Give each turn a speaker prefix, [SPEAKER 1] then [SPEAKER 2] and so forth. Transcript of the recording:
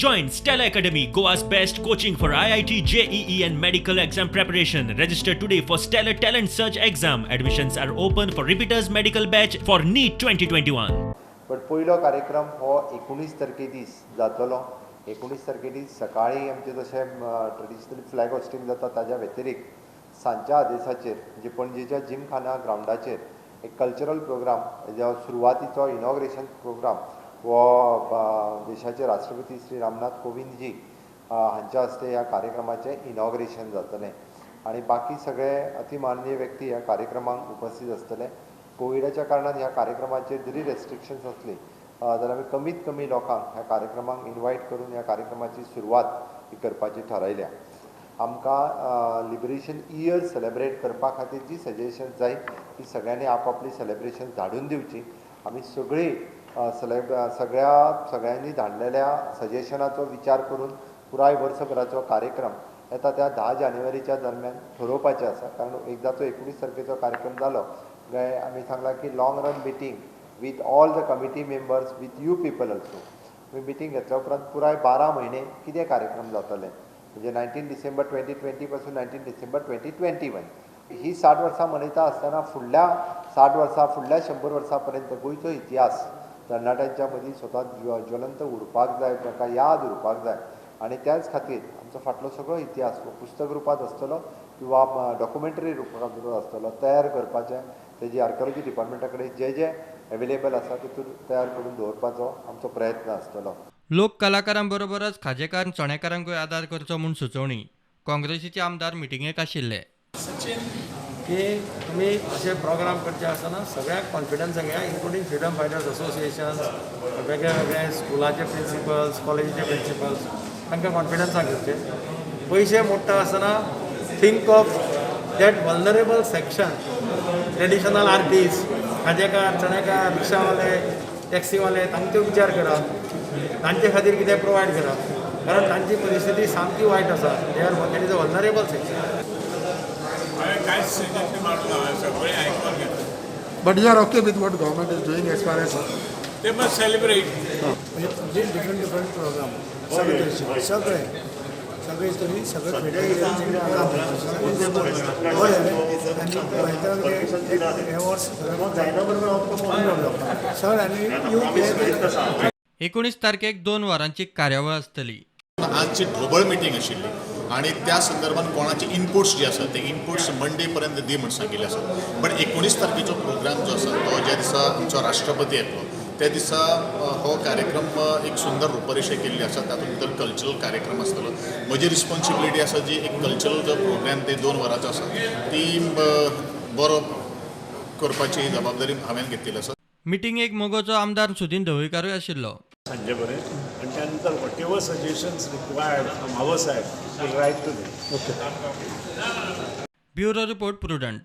[SPEAKER 1] Join Stella Academy, Goa's best coaching for IIT, JEE and medical exam preparation. Register today for Stellar Talent Search exam. Admissions are open for repeaters medical batch for NEET 2021.
[SPEAKER 2] But पयलो कार्यक्रम हो 19 तारखे दीस जातलो. 19 तारखे दीस सकाळी आमचें जशें ट्रेडिशनल फ्लॅग होस्टिंग जाता ताज्या व्यतिरिक्त सांजच्या आदेसाचेर म्हणजे पणजेच्या जिमखाना ग्रावंडाचेर एक कल्चरल प्रोग्राम जो सुरवातीचो इनॉग्रेशन प्रोग्राम हो देशाचे राष्ट्रपती श्री रामनाथ कोविंदजी हांच्या हस्ते ह्या कार्यक्रमाचें इनॉग्रेशन जातलें आनी बाकी सगळे अतिमाननीय व्यक्ती ह्या कार्यक्रमाक उपस्थित आसतले. कोविडाच्या कारणान ह्या कार्यक्रमाचेर जरी रेस्ट्रिक्शन्स आसली जाल्यार आमी कमीत कमी लोकांक ह्या कार्यक्रमाक इनवायट करून ह्या कार्यक्रमाची सुरवात ही करपाची थारायल्या. आमकां लिबरेशन इयर सेलेब्रेट करपा खातीर जी सजेशन्स जाय ती सगळ्यांनी आपआपली सेलेब्रेशन धाडून दिवची. आमी सगळीं सगळ्यांनी धाडलेल्या सजेशनाचो विचार करून पुराय वर्सभराचो कार्यक्रम येता त्या 10 जानेवारीच्या दरम्यान ठरोवपाचें आसा. कारण एकदांचो 19 तारखेचो कार्यक्रम जालो काय आमी सांगलां की long run meeting with all the committee members with you people also. आमी मिटींग घेतल्या उपरांत पुराय 12 म्हयने कितें कार्यक्रम जातले म्हणजे 19 डिसेंबर 2020 पासून 19 डिसेंबर 2021 ही 60 वर्सां मनयता आसतना फुडल्या 60 वर्सां फुडल्या 100 वर्सां पर्यंत गोंयचो इतिहास तरणाट्यांच्या मदीं स्वता ज्वलंत उरपाक जाय, ताका याद उरपाक जाय आनी त्याच खातीर आमचो फाटलो सगळो इतिहास हो पुस्तक रुपांत आसतलो किंवा डॉक्युमेंटरी रुपांत आसतलो तयार करपाचें तेजी आर्किओलॉजी डिपार्टमेंटा कडेन जे जे अवेलेबल आसा तितून तयार करून दवरपाचो आमचो प्रयत्न आसतलो.
[SPEAKER 3] लोक कलाकारांबरोबरच खाजेकार चणेकारांकूय आदार करचो म्हूण सुचोवणी काँग्रेसीचे आमदार मिटिंगेक आशिल्ले.
[SPEAKER 4] की तुमी अशे प्रोग्राम करचे आसतना सगळ्याक कॉन्फिडन्स घेया, इन्क्लुडींग फ्रिडम फायटर्स असोसिएशन, वेगळे वेगळे स्कुलाचे प्रिंसिपल्स, कॉलेजीचे प्रिंसिपल्स, तांकां कॉन्फिडन्साक घेवचे. पयशे मोडटा आसतना think of that vulnerable section, traditional artist, खाजेकार, Chanekar, रिक्षावाले, टॅक्सीवाले, तांचो विचार करा, तांचे खातीर कितें प्रोवायड करा, कारण तांची परिस्थिती सामकी वायट आसा. They are that is a vulnerable section.
[SPEAKER 5] हांवें कांयच सजेशन मारूंक ना, सगळें आयकून घेतलें.
[SPEAKER 6] But you are okay with what government is doing as far as
[SPEAKER 5] They must celebrate.
[SPEAKER 7] म्हणजे डिफरंट डिफरंट प्रोग्राम सगळे तरेचे सगळे सगळे तरी सगळे खेडे बरें आनी हे वर्स सगळें आनी युथ
[SPEAKER 3] 19 तारखेक 2 वरांची कार्यावळ आसतली.
[SPEAKER 8] आजची ढोबळ मिटींग आशिल्ली आनी त्या संदर्भात कोणाचे इनपुट्स जे आसा ते इनपुट्स मंडे पर्यंत दी म्हूण सांगिल्ले आसा. बट 19 तारखेचो प्रोग्राम जो आसा तो ज्या दिसा आमचो राष्ट्रपती येतलो त्या दिसा हो कार्यक्रम एक सुंदर रुपरेशा केल्ली आसा. तातूंत भितर कल्चरल कार्यक्रम आसतलो. म्हजी रिस्पॉन्सिबिलिटी आसा जी एक कल्चरल जो प्रोग्राम ते 2 वरांचो आसा ती बरो करपाची जबाबदारी हांवें घेतिल्ली आसा.
[SPEAKER 3] मिटिंगेक मगोचो आमदार सुदीन ढवळीकारूय आशिल्लो.
[SPEAKER 9] सांजे पर्यंत आनी त्या नंतर whatever suggestions required from our side will write to them.
[SPEAKER 3] Bureau report, Prudent.